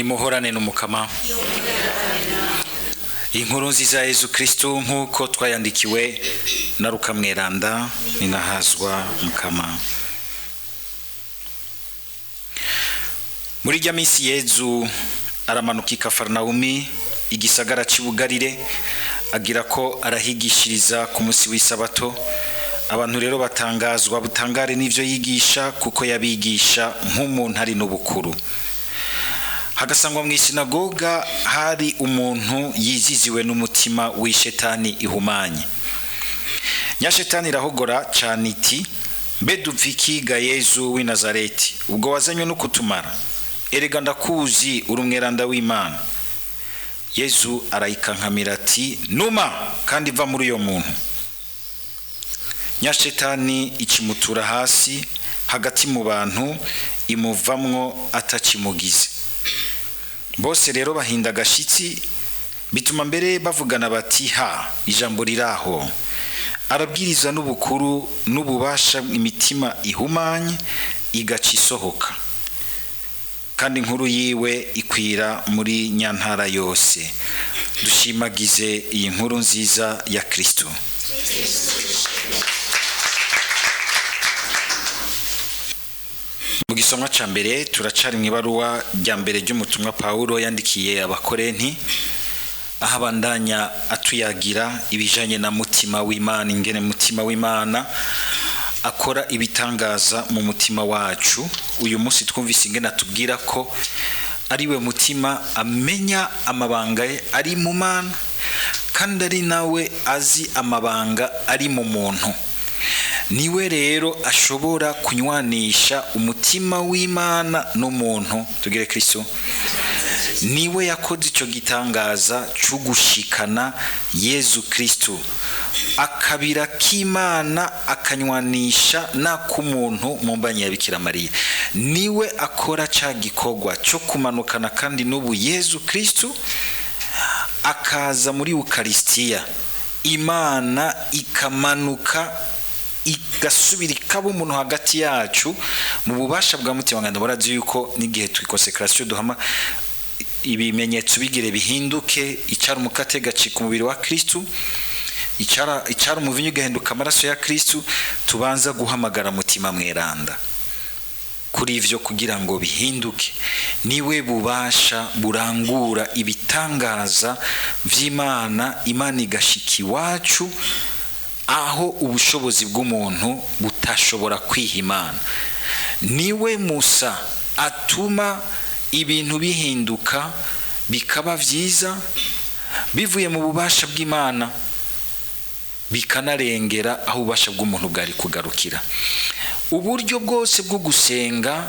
Nimuhorane n'Umukama. Inkuru nziza ya Yezu Kristu nk'uko twayandikiwe na Luka Mweranda. Ninahazwa Mukama. Muri rya minsi Yezu aramanuka i Kafarinawumi, igisagara cy'Ibugarire, agira ko arahigishiriza ku munsi w'isabato. Abantu rero batangazwa butangare n'ivyo yigisha, kuko yabigisha nk'umuntu ari n'ubukuru. Hagasangwa mu isinagoga hari umuntu yiziziwe n'umutima w'ishetani ihumanye. Nyashetani irahogora cyane iti: "Mbe dupfa iki ga Yezu w'i Nazareti, ubwo wazanywe no kutumara? Erega ndakuzi, uri umweranda w'Imana." Yezu arayikankamira ati: "Numa kandi va muri uyo muntu." Nyashetani ikimutura hasi hagati mu bantu, imuvamwo atakimugize. Bose rero bahinda agashitsi, bituma mbere bavugana bati: "Ha, ijambo riraho, arabwiriza n'ubukuru n'ububasha, imitima ihumanye igaca isohoka." Kandi inkuru yiwe ikwira muri nyantara yose. Dushimagize iyi nkuru nziza ya Kristo. Mu gisomwa ca mbere turacari mw'ibaruwa rya mbere ry'umutumwa Pawulo yandikiye Abakorenti, aho abandanya atuyagira ibijanye na mutima w'Imana, ingene mutima w'Imana akora ibitangaza mu mutima wacu. Uyu munsi twumvise ingene atubwira ko ariwe mutima amenya amabanga ari mu Mana, kandi ari nawe azi amabanga ari mu muntu. Niwe rero ashobora kunywanisha umutima w'Imana n'umuntu. Tugire Kristo. Niwe yakoze icyo gitangaza cyo gushikana Yezu Kristo, akabira k'Imana akanywanisha n'ak'umuntu mu mbanyi ya Bikira Mariya. Niwe akora ca gikorwa cyo kumanukana kandi n'ubu Yezu Kristo akaza muri Ukarisitiya, Imana ikamanuka igasubira ikaba umuntu hagati yacu mu bubasha bwa mutima nganda. Murazi yuko n'igihe twikosekarasiyo duhama ibimenyetso bigire bihinduke, icara umukate gacika umubiri wa Kristu, icara umuvinyu ugahinduka amaraso ya Kristu, tubanza guhamagara mutima mweranda kuri ivyo kugira ngo bihinduke. Niwe bubasha burangura ibitangaza vy'Imana, Imana igashika iwacu aho ubushobozi bw'umuntu butashobora kwiha Imana. Niwe Musa atuma ibintu bihinduka bikaba vyiza bivuye mu bubasha bw'Imana, bikanarengera aho ububasha bw'umuntu bwari kugarukira. Uburyo bwose bwo gusenga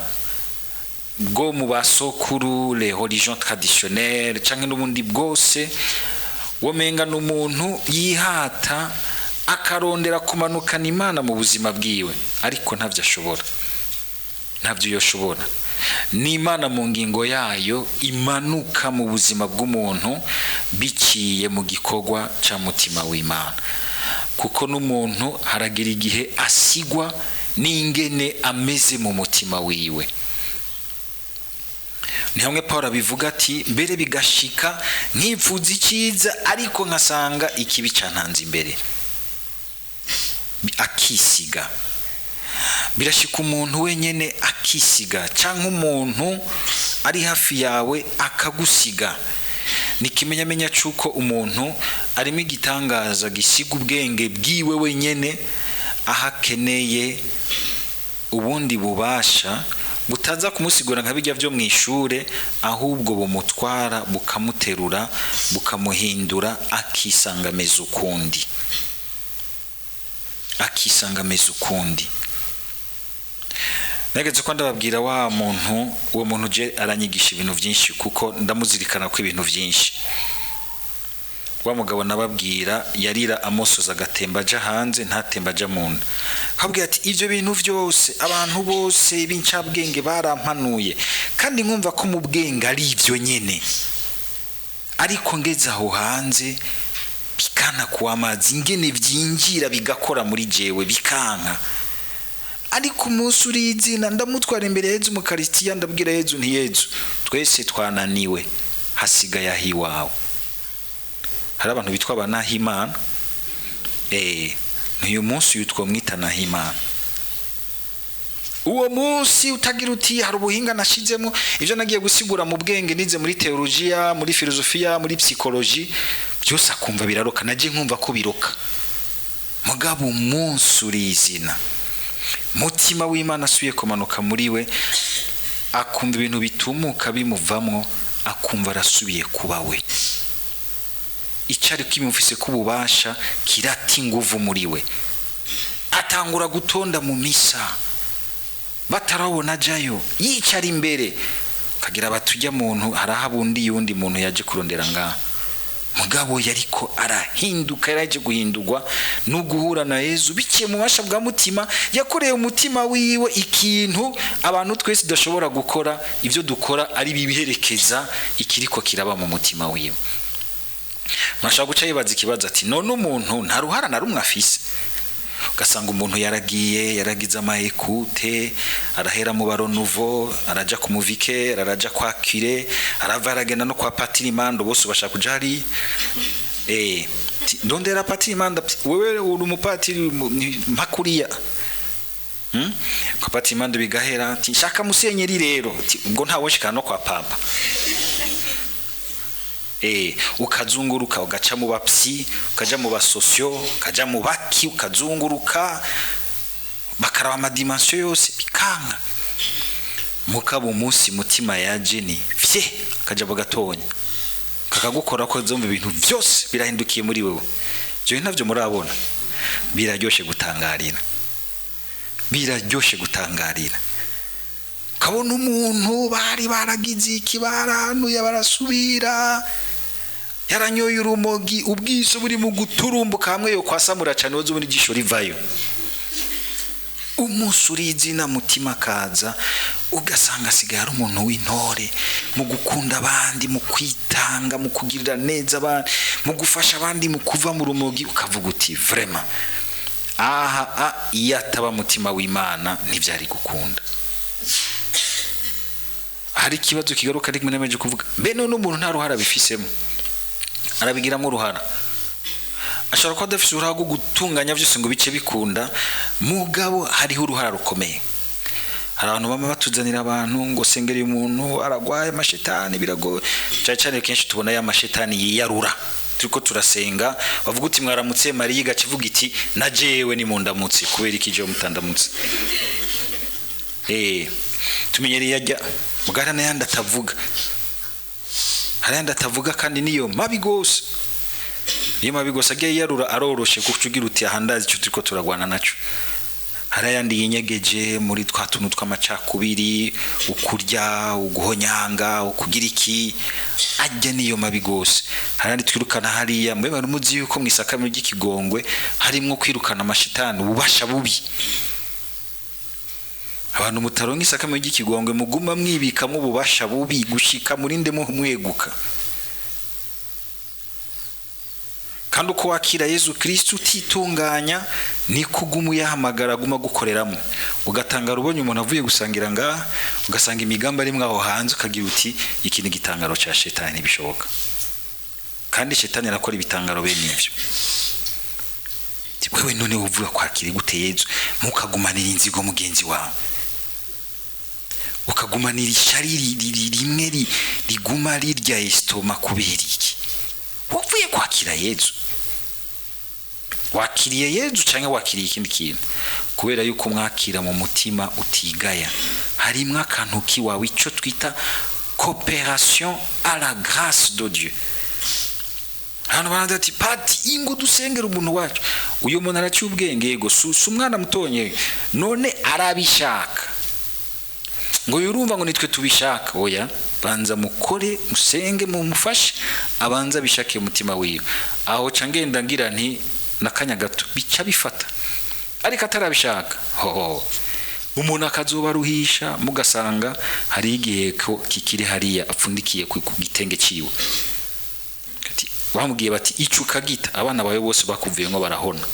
bwo mu basokuru, les religions traditionnelles, canke n'ubundi bwose, womenga n'umuntu yihata akarondera kumanukana Imana mu buzima bwiwe, ariko ntavyo ashobora, ntavyo yoshobora. Ni Imana mu ngingo yayo imanuka mu buzima bw'umuntu biciye mu gikorwa ca mutima w'Imana, kuko n'umuntu haragira igihe asigwa n'ingene ameze mu mutima wiwe. Ni hamwe Paul abivuga ati: "Mbere bigashika nkipfuza iciza, ariko nkasanga ikibi cantanze imbere." Akisiga. Birashika umuntu wenyene akisiga, canke umuntu ari hafi yawe akagusiga. Ni ikimenyamenya c'uko umuntu arimo igitangaza gisiga ubwenge bwiwe wenyene, aho akeneye ubundi bubasha butaza kumusigura nka bijya byo mu ishure, ahubwo bumutwara, bukamuterura, bukamuhindura, akisanga ameze ukundi, akisanga ameze ukundi. Nageze ko ndababwira wa muntu, uwo muntu je aranyigisha ibintu byinshi, kuko ndamuzirikana ko ibintu byinshi. Wa mugabo nababwira yarira amosoza agatemba aja hanze, ntatemba aja mu nda. Habwiye ati: "Ivyo bintu vyose abantu bose b'incabwenge barampanuye, kandi nkumva ko mu bwenge ari ivyo nyene, ariko ngeze aho hanze bikana kuwa amazi, ingene vyinjira bigakora muri jewe bikanka." Ariko umunsi urizina ndamutwara imbere ya Yezu Mukarisitiya, ndabwira Yezu nti: "Yezu, twese twananiwe, hasigaye aho iwawe." Hari abantu bitwa abanahimana. Uyu munsi uyu twamwita Nahimana. Uwo munsi utagira uti hari ubuhinga nashizemo, ibyo nagiye gusigura mu bwenge nize muri teologiya, muri filozofiya, muri psychologie, byose akumva biraroka, najye nkumva ko biroka. Mugabo umunsi urizina mutima w'Imana asubiye kumanuka muri we, akumva ibintu bitumuka bimuvamwo, akumva arasubiye kuba we. Icyo ari kimufise k'ububasha kirata inguvu muri we, atangura gutonda mu misa batarabona ajayo, yicara imbere, kagira batujya muntu harahabundi yundi muntu yaje kurondera ngaha. Mugabo yariko arahinduka, yaraje guhindurwa no guhura na Yezu biciye mu bubasha bwa mutima. Yakoreye umutima wiwe ikintu abantu twese tudashobora gukora. Ibyo dukora ari bibiherekeza ikiriko kiraba mu mutima wiwe. Mashaka guca yibaza ikibazo ati: "None umuntu nta ruhara na rumwe afise?" Ugasanga umuntu yaragiye, yaragize ama écoute, arahera mu ba Renouveau, araja ku muvike, araja kwa curé, arava aragenda no kwa patiri Mando, bose bashaka kuja hariya. Ndondera patiri Mando, wewe uri umupatiri mpakuriya. Kwa patiri Mando bigahera, ati: "Nshaka musenyeri rero." Ati: "Ubwo ntawe nshikana no kwa papa." Ukazunguruka, ugaca mu ba psy, ukaja mu ba socio, ukaja mu baki, ukazunguruka, bakaraba ama dimensions yose, bikanka. Mukaba umunsi mutima yaje ni fye akaja gatonya kakagukora ko zumva ibintu byose birahindukiye muri wewe. Ibyo ntavyo murabona, biraryoshe gutangarira, biraryoshe gutangarira. Ukabona umuntu bari baragize iki, baranuye, barasubira, yaranyoye urumogi, ubwiso buri mu guturumbuka hamwe yo kwasamura cyane, woza ubona ijisho rivayo. Umunsi urizina mutima kaza, ugasanga asigaye ari umuntu w'intore mu gukunda abandi, mu kwitanga, mu kugirira neza abandi, mu gufasha abandi, mu kuva mu rumogi, ukavuga uti: "Vraiment, aha a iyo ataba mutima w'Imana ntibyari gukunda." Hari ikibazo kigaruka ariko nemeje kuvuga: mbe none umuntu nta ruhara abifisemo? Arabigiramo uruhara. Ashobora kuba adafise uruhara rwo gutunganya byose ngo bice bikunda, mugabo hariho uruhara rukomeye. Hari abantu bama batuzanira abantu ngo sengereye umuntu aragwaye amashetani, biragoye cyane cyane. Kenshi tubona ya mashetani yiyarura turiko turasenga, bavuga uti: "Mwaramutse Mariya," igaca ivuga iti: "Na jewe ni mundamutse, kubera iki jewe mutandamutse?" Tumenyereye ajya mugara n'ayandi atavuga. Hari ayandi atavuga kandi niyo mabi gose, niyo mabi gose. Agiye yiyarura aroroshe, kuko ugira uti: "Aha ndazi icyo turiko turagwana naco." Hari ayandi yinyegeje muri twa tuntu tw'amacakubiri, ukurya, uguhonyanga, ukugira iki, ajya niyo mabi gose. Hari ayandi twirukana hariya. Mbe bari muzi yuko mu isakamiro ry'ikigongwe harimwo kwirukana amashitani, ububasha bubi? Abantu mutaronka isakamiro ry'ikigongwe muguma mwibikamo ububasha bubi gushika murinde mweguka. Kandi uko wakira Yezu Kristo utitunganya, niko uguma uyahamagara, aguma gukoreramo. Ugatangara ubonye umuntu avuye gusangira ngaha, ugasanga imigambi ari mwaho hanze, ukagira uti: "Iki ni igitangaro cya shetani, ntibishoboka." Kandi shetani arakora ibitangaro bene ivyo. Wewe none uvuga kwakira gute Yezu, mukagumanira inzigo mugenzi wawe, ukagumanira ishyari rimwe riguma rirya estomac? Kubera iki wavuye kwakira Yezu? Wakiriye Yezu cyangwa wakiriye ikindi kintu? Kubera yuko mwakira mu mutima utigaya, harimwo akantu kiwawe, icyo twita coopération à la grâce de Dieu. Hano baravuga ati: "Pati, ingo dusengera umuntu wacu." Uyu muntu araciye ubwenge, yego, si umwana mutonye. None arabishaka ngo yurumva ngo nitwe tubishaka? Oya, banza mukore, musenge, mumufashe, abanza abishake umutima wiwe. Aho ca ngenda ngira nti nakanya gato bica bifata, ariko atarabishaka hoho umuntu akazobaruhisha, mugasanga hari igihe ko kikiri hariya apfundikiye ku gitenge ciwe. Ati bamubwiye bati: "Ico ukagita, abana bawe bose bakuvuyemo barahona."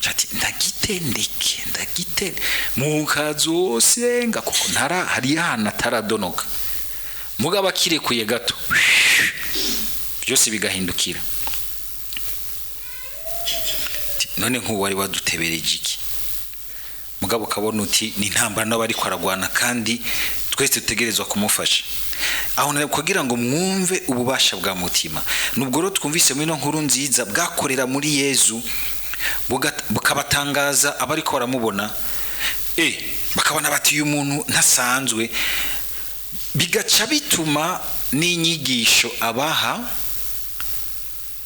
Ati: "Ndagite." Ndagitendeke, ndagitende mukazosenga, kuko ntara hari ahantu ataradonoka. Mugabo akirekuye gato, byose bigahindukira. None nk'ubu wari wadutebereje iki? Mugabo ukabona uti ni intambara n'abo ariko aragwana, kandi twese dutegerezwa kumufasha. Aho kugira ngo mwumve ububasha bwa Mutima. Nubwo rero twumvise muri ino nkuru nziza bwakorera muri Yezu, bukabatangaza abariko baramubona, bakabona bati uyu muntu ntasanzwe, bigaca bituma n'inyigisho abaha,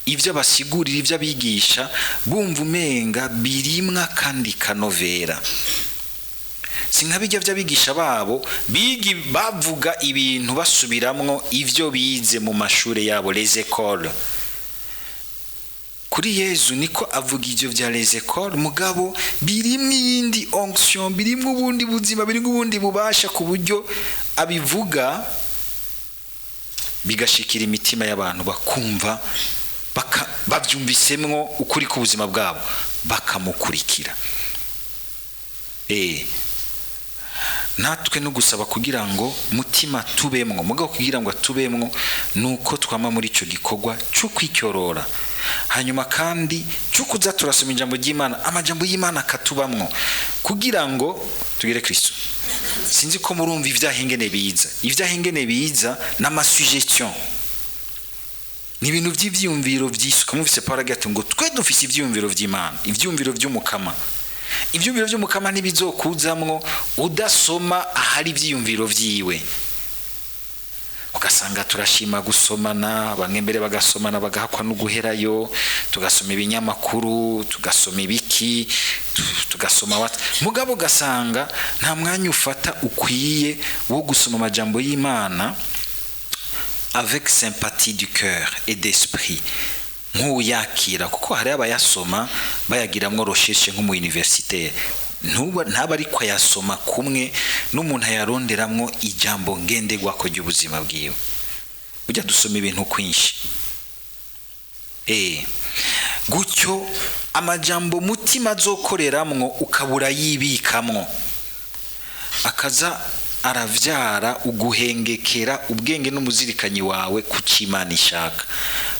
ibyo basigurira, ibyo abigisha, bumva umenga birimwa kandi kanovera. Si nka bijya by'abigisha babo bigi bavuga ibintu basubiramwo ibyo bize mu mashuri yabo, les écoles. Kuri Yezu niko avuga ibyo bya les écoles, mugabo birimwo iyindi onction, birimwo ubundi buzima, birimwo ubundi bubasha, ku buryo abivuga bigashikira imitima y'abantu, bakumva babyumvisemwo ukuri k'ubuzima bwabo, bakamukurikira. Natwe no gusaba kugira ngo Mutima tubemwo, mugabo kugira ngo atubemwo nuko twama muri ico gikorwa cyo kwicyorora, hanyuma kandi cyo kuza turasoma ijambo ry'Imana, amajambo y'Imana akatubamwo kugira ngo tugere Kristo. Sinzi ko murumva ivyaha ingene biza, ivyaha ingene biza n'ama suggestion, ni ibintu by'ivyiyumviro vyisuka. Mufise Paul agira ati ngo twe dufise ivyiyumviro vy'Imana, ivyiyumviro vy'Umukama. Ivyiyumviro vy'Umukama ntibizokuzamwo udasoma ahari ivyiyumviro vyiwe. Ugasanga turashima gusomana, bamwe mbere bagasomana bagahakwa no guherayo, tugasoma ibinyamakuru, tugasoma ibiki, tugasoma what, mugabo ugasanga nta mwanya ufata ukwiye wo gusoma amajambo y'Imana avec sympathie du cœur et d'esprit, nk'uyakira, kuko hari abayasoma bayagiramwo recherche nk'umu universitaire, ntaba ariko ayasoma kumwe n'umuntu ayaronderamwo ijambo ngenderwako ry'ubuzima bwiwe. Burya dusoma ibintu kwinshi, gutyo amajambo Mutima azokoreramwo ukabura yibikamwo, akaza aravyara uguhengekera ubwenge n'umuzirikanyi wawe ku c'Imana ishaka.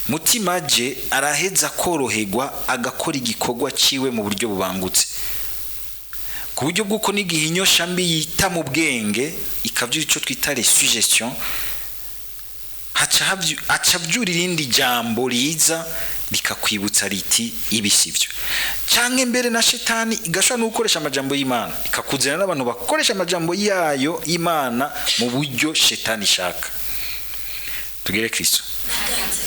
Mutima je araheza koroherwa, agakora igikorwa ciwe mu buryo bubangutse, ku buryo bw'uko n'igihe inyosha mbi yita mu bwenge ikavyura ico twita les suggestions, haca avyura irindi jambo riza rikakwibutsa riti ibi sivyo. Canke mbere na shetani igashobora no gukoresha amajambo y'Imana, ikakuzana n'abantu bakoresha amajambo yayo y'Imana mu buryo shetani ishaka. Tugere Kristo.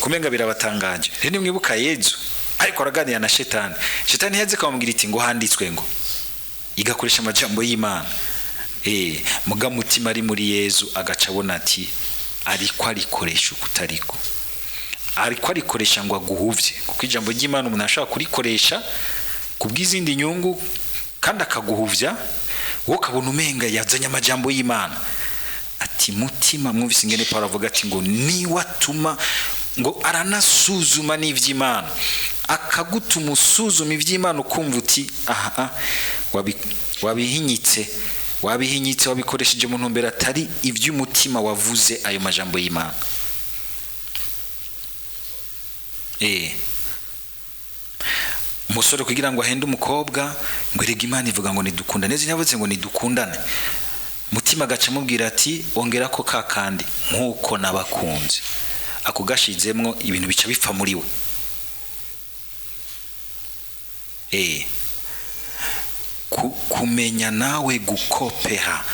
Kumenga birabatangaje. Rero nimwibuka Yezu ariko araganira na shetani, shetani yaze akamubwira iti ngo handitswe ngo, igakoresha amajambo y'Imana. Muga Mutima ari muri Yezu agaca abona ati ariko arikoresha ukutariko, ariko arikoresha ngo aguhuvye, kuko ijambo ry'Imana umuntu ashobora kurikoresha kubw'izindi nyungu kandi akaguhuvya, wowe ukabona umenga yazanye amajambo y'Imana. Ati Mutima, mwumvise ingene Paulo avuga ati ngo niwatuma ngo aranasuzuma n'ivy'Imana, akagutuma usuzuma ivy'Imana, ukumva uti aha wabihinyitse, wabihinyitse, wabikoresheje mu ntumbero atari ivy'umutima wavuze ayo majambo y'Imana. Umusore kugira ngo ahende umukobwa ngo erega Imana ivuga ngo nidukundane, neza yavuze ngo nidukundane, Mutima agaca amubwira ati ongera ko kakandi nkuko nabakunze, ako gashizemwo ibintu bica bipfa muri we. Kumenya nawe gukopera,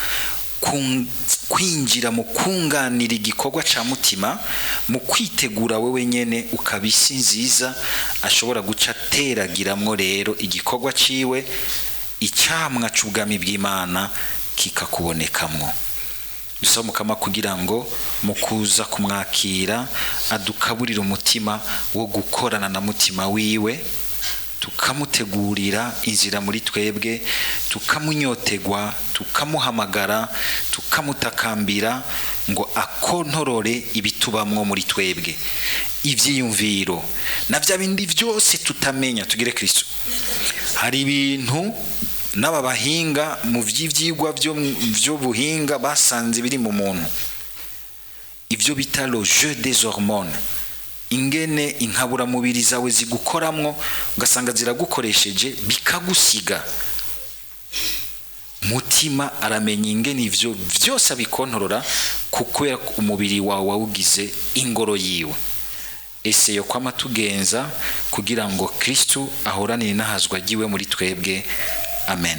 kwinjira mu kunganira igikorwa ca Mutima mu kwitegura wewe nyene ukaba isi nziza ashobora guca ateragiramwo rero igikorwa ciwe, icamwa c'ubwami bw'Imana kikakubonekamwo. Dusaba Mukama kugira ngo mu kuza kumwakira adukaburire umutima wo gukorana na Mutima wiwe, tukamutegurira inzira muri twebwe, tukamunyotegwa, tukamuhamagara, tukamutakambira ngo akontorore ibitubamwo muri twebwe, ivyiyumviro na vya bindi vyose tutamenya. Tugire Kristo. Hari ibintu N'aba bahinga mu vy'ivyigwa vy'ubuhinga basanze biri mu muntu, ivyo bita le jeu des hormones, ingene inkaburamubiri zawe zigukoramwo, ugasanga ziragukoresheje bikagusiga. Mutima aramenya ingene ivyo vyose abikontorora, kuko umubiri wawe wawugize ingoro yiwe. Ese yo kwama tugenza kugira ngo Kristu ahoranire n'ahazwa ryiwe muri twebwe. Amen.